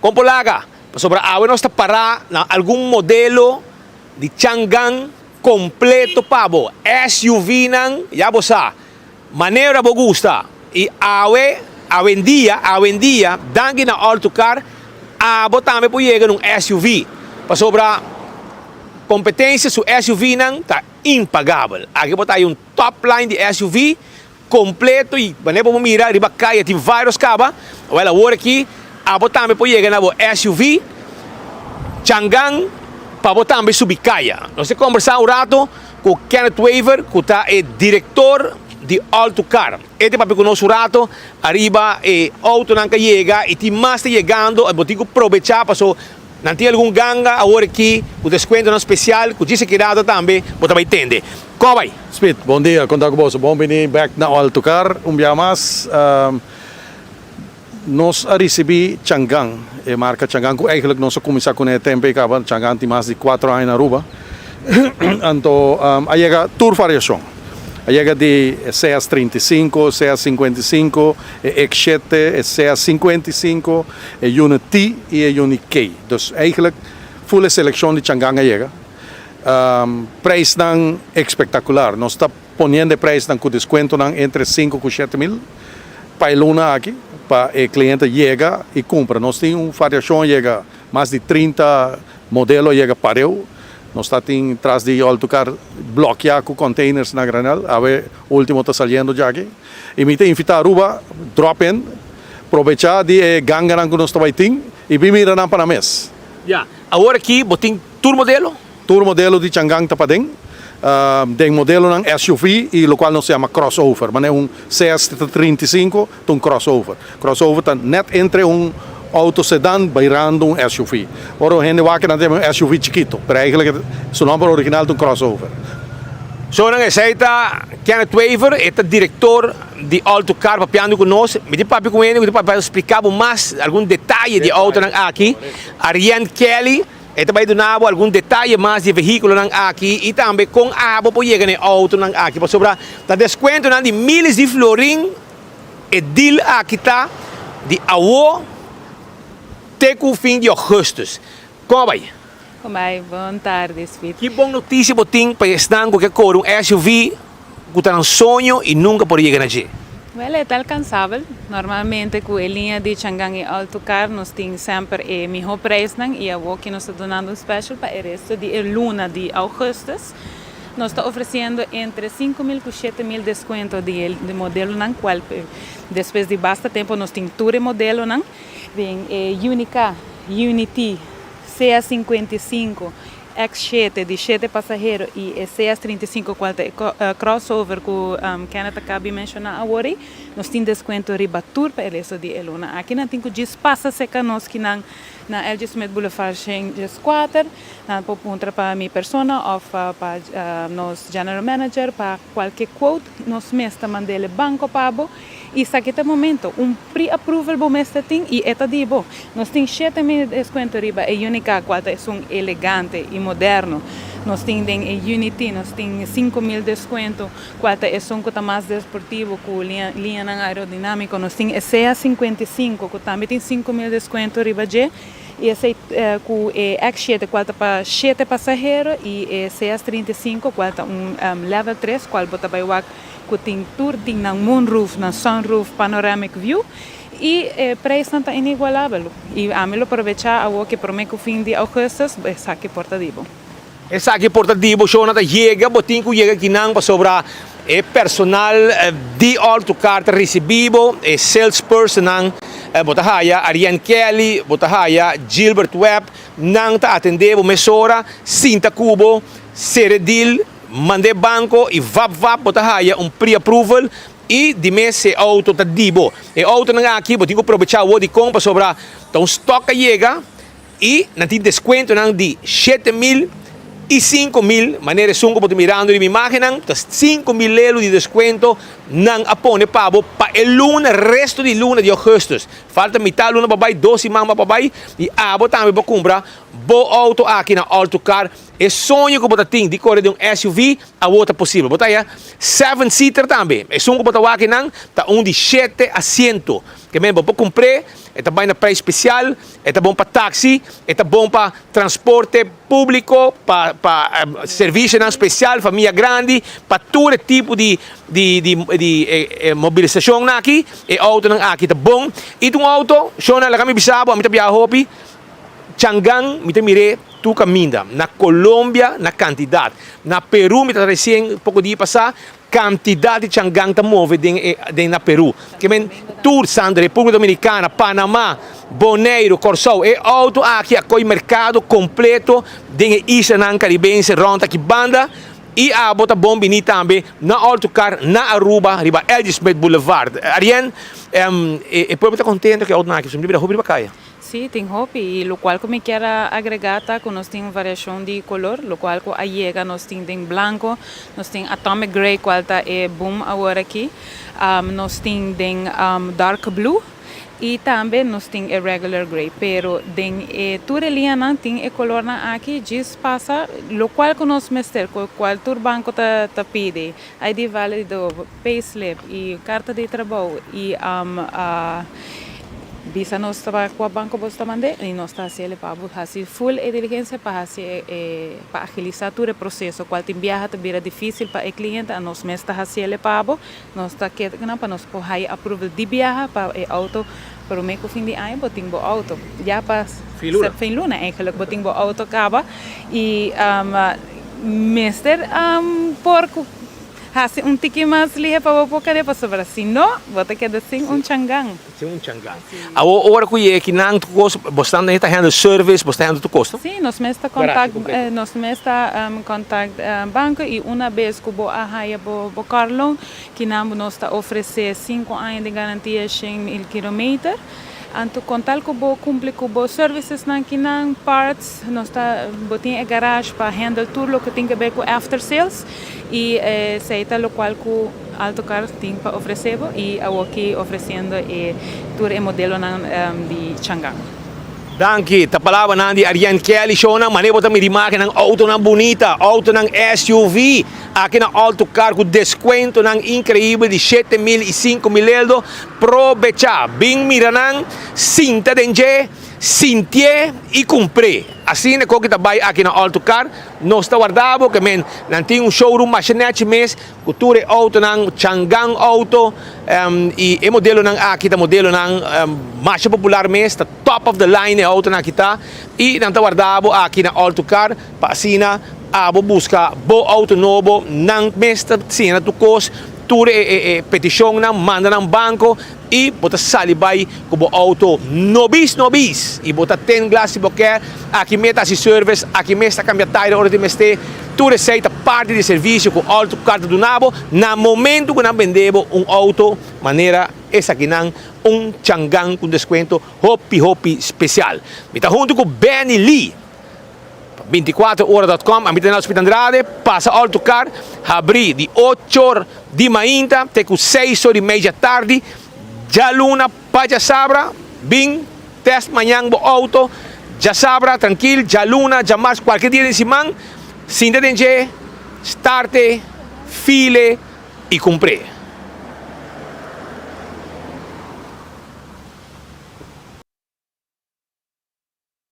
Kon por laga? Pasobra awe nos ta pará na algun modelo di Changan kompleto pa bo. SUV-nan, ya bo sa, manera bo gusta. I awe, awendia, awendia, danki na All To Car, abo tambe por yega na un SUV. Pasobra kompetensia su SUV-nan ta impagabel. Aki bo ta hay un top line di SUV Completo y manera bo por mira riba caya tin varios caba, wel awor aki abo tambe por yega na bo SUV Changan pa bo tambe subi caya. Nos ta combersa un rato cu Kenneth Wever cu ta e director di All To Car. E ta papia cu nos un rato ariba e autonan cu a yega y tin mas ta yegando, bo tin cu probecha paso nan tin algun ganga awor aki cu descuentonan special cu djis aki rato tambe bo ta bay tende. Con bay? Smit, bon dia, con ta cu boso? Bon bini bek na All To Car un bia mas. Nos a ricibi Changan, e marca Changan cu eigenlijk nos a cuminsa cune e tempo ey caba. Changan tin mas di cuatro aña na Aruba. Anto a yega tur variacion. A yega di e CS 35, CS 55, e X7, e CS 55, e Unit T y e Unit K. Dus eigenlijk full e seleccion di Changan a yega. Prijsnan espectacular. Nos ta poniendo e prijsnan cu descuentonan entre 5 cu 7 mil pa e luna aki pa e cliente yega y cumpra. Nos tin un variacion yega mas di 30 modelo yega pareu. Nos ta tin tras di All To Car blokia cu containers na granel. Awe ultimo ta saliendo djaki. Y mi ta invita Aruba drop in, probecha di e ganganan cu nos ta bay tin y bin mira nan pa nan mes. Ya, awor aki bo tin Tur modelo? Tur modelo di Changan ta paden. Den modelonan SUV y locual nos yama crossover. Manera un CS 35 ta un crossover. Crossover ta net entre un auto sedan bairando un SUV. Ora un hende wak nan ta yama un SUV chikito, pero eigenlijk su nomber original ta un crossover. So nan esey ta Kenneth Wever, e ta director di All To Car papiando cu nos. Mi tin papia cu hende cu tin papia splica bo mas algun detaye di e autonan aki. Arienne Kelly. E ta bai duna bo algun detaye mas di e vehíkulonan aki i tambe kon abo por yega na e outonan aki pasobra ta deskuentonan di miles di florin e deal aki ta di awo te ku fin di ougùstùs. Kon a bai? Kon bai? Bon tardi, Speed. Ki bon notisia bo tin pa esnan ku ke kore un SUV Ku ta nan soño i nunka por yega na dje. Wel, e ta alkansabel. Normalmente ku e liña di Changan i Alto Car nos tin semper e mihó preisnan i awor ki nos ta dunando un special pa e resto di e luna di augustus. Nos ta ofresiendo entre 5000 ku 7000 deskuento di e modelonan kual despues di basta tempu nos tin tur e modelonan. Den e Unica, Unity, CA 55, X7 di shete pasahero y e CS 35 cual ta e crossover cu Kenneth a cabi menciona awor ey, nos tin descuento riba tur pa e resto di e luna aki. Nan tin cu djis pasa cerca nos ki nan na LG Smith Boulevard shen djes kuater. Nan por puntra pa mi persona of pa nos general manager pa cualke quote. Nos mes ta mand'el e banco pa bo. Y esaki ta e momento, un pre-approval bo mester tin y e ta di bo. Nos tin 7000 di descuento riba e Unica cual ta esun elegante y moderno. Nos tin den e Unity nos tin 5000 descuento cual ta esun cu ta mas desportivo cu liñanan aerodinamico. Nos tin e CA 55 cu tambe tin 5000 descuento riba dje y esey cu e X7 cual ta pa shete pasahero y e CS 35 cual ta un level 3 cual bo ta bay wak Ku tin tur tin nan moonroof, nan sunroof, panoramic view i e preisnan ta inigualabel. I ami lo probechá awor ke promé ku fin di augustus esaki por ta di bo. Esaki por ta di bo, shownan ta yega, bo tin ku yega kinan pasobra e personal di All To Car ta risibí bo, e salespersonnan, bo ta haya Ariane Kelly, bo ta haya Gilbert Webb, nan ta atendé bo mesora, sinta ku bo, sera e deal. Mand'é banco y vap vap bo ta haya un pre-approval y di mes e auto ta di bo. E autonan aki bo tin cu probecha awor dicon pasobra ta un stock a yega y nan tin descuentonan di 7000 y 5000 manera esun cu bo ta mirando riba imagennan ta 5000 lelo di descuento nan a pone pa bo pa e luna resto di luna di augustus. Falta mitad luna pa bay dos siman pa bay y abo tambe bo cumpra bo auto aki na All To Car. E soño ku bo ta tin di kore den un SUV awor ta posibel. Bo ta haya seven seater tambe. Esun ku bo ta wak einan ta un di shete asiento. Ke men bo por kumpr'é. E ta bai na prijs special, e ta bon pa taxi, e ta bon pa transporte publico, pa pa servicionan special, famia grandi, pa tur e tipo di di di di mobilisacionnan aki, e autonan aki ta bon. Y ta un auto, shona laga mi bisa bo, ami ta biaha hopi, Changan mi ta mir'é tur caminda, na Colombia na cantidad, na Peru mi ta recien poco dia pasa, Kantidat di changan ta move den e den na Peru. Ke men tur Santa Repúblika Dominikana, Panamá, Boneiru, Kòrsou. E outo aki a koi merkado kompleto den e islanan karibense rònt aki banda i abo ta bon bini tambe na Oltukar na Aruba riba LG Smith Boulevard. Arien, e pueblo ta kontento ku e outonan aki, pasobra mi ta bira hopi riba kaya. Sí, tin hopi y locual cu mi kier a agrega ta cu nos tin un variacion di color, locual cu a yega nos tin den blanco, nos tin atomic grey cual ta e boom awor aki, nos tin den dark blue y tambe nos tin e regular grey, pero den e tur e liñanan tin e colornan aki djis pasa locual cu nos mester, cual tur banco ta pidi, ID valido, payslip y carta di trabou y bisa nos ta cua banco bo ta mande y nos ta haciele pa bo haci full e diligencia pa haci e pa agilisa tur e proceso cual tin biaha ta bira dificil pa e cliente a nos mes ta haciele pa bo nos ta keda nan pa nos por haya approval di biaha pa e auto prome cu fin di aña bo tin bo auto ya pa fin luna eigenlijk bo tin bo auto caba y mester por cu Hasi un tiki mas lihe pa bo por kere pasobra si no, bo ta keda sin un changan. Sin un changan. Awor ora ku yega kinan tur kos, bo stan ta handle service, bo sta handle tur kos, no? Si, nos mes ta contact, nos mes ta contact banco y una bes ku bo a haya bo car loan, kinan nos ta ofrece sinku aña di garantia 100,000 kilometer. Anto con tal cu bo cumpli cu bo servicesnan kinan, parts, nos ta bo tin e garage pa handle tur loke tin ke ber cu after sales y esey ta locual cu Alto Car tin pa ofrece bo y awoki ofreciendo e tur e modelonan di Changan. Danki, ta palabranan di Ariane Kelly shownan, mane bo ta mira imagennan autonan bunita, autonan SUV, aki na Alto Car cu descuentonan increibel di 7000 y 5000 eldo. Probechá, bin mira nan, sinta den dje, sintié i kumpr'é. Asina ku ki ta bai aki na Alto Car, nos ta warda bo ke men nan tin un showroom masha nèchi mes ku tur e outonan, Changan Auto, i e modelonan aki ta modelonan masha popular mes, ta top of the line e outonan aki ta, i nan ta warda bo aki na Alto Car pa asina abo buska bo outo nobo, nan mes ta siña tur kos. Tur e petishonnan manda nan banko i bo ta sali bai ku bo outo nobis nobis i bo ta ten glas si bo ke. Aki mes ta hasi service, aki mes ta kambia taire ora tin mester. Tur esei ta parti di servisio ku Auto Car ta duna bo na momentu ku nan bende bo un outo manera esakinan, un changan ku un deskuento hopi hopi spesial. Mi ta huntu ku Benny Lee. 24 ora dot com ami ta na Hospital Andrade pasa Alto Car habri di ocho or di mainta te ku seis or di media tardi djaluna pa djasabra bin test mañan bo auto djasabra trankil djaluna djamars kualke dia den siman sinta den dje starte file i kumpr'e.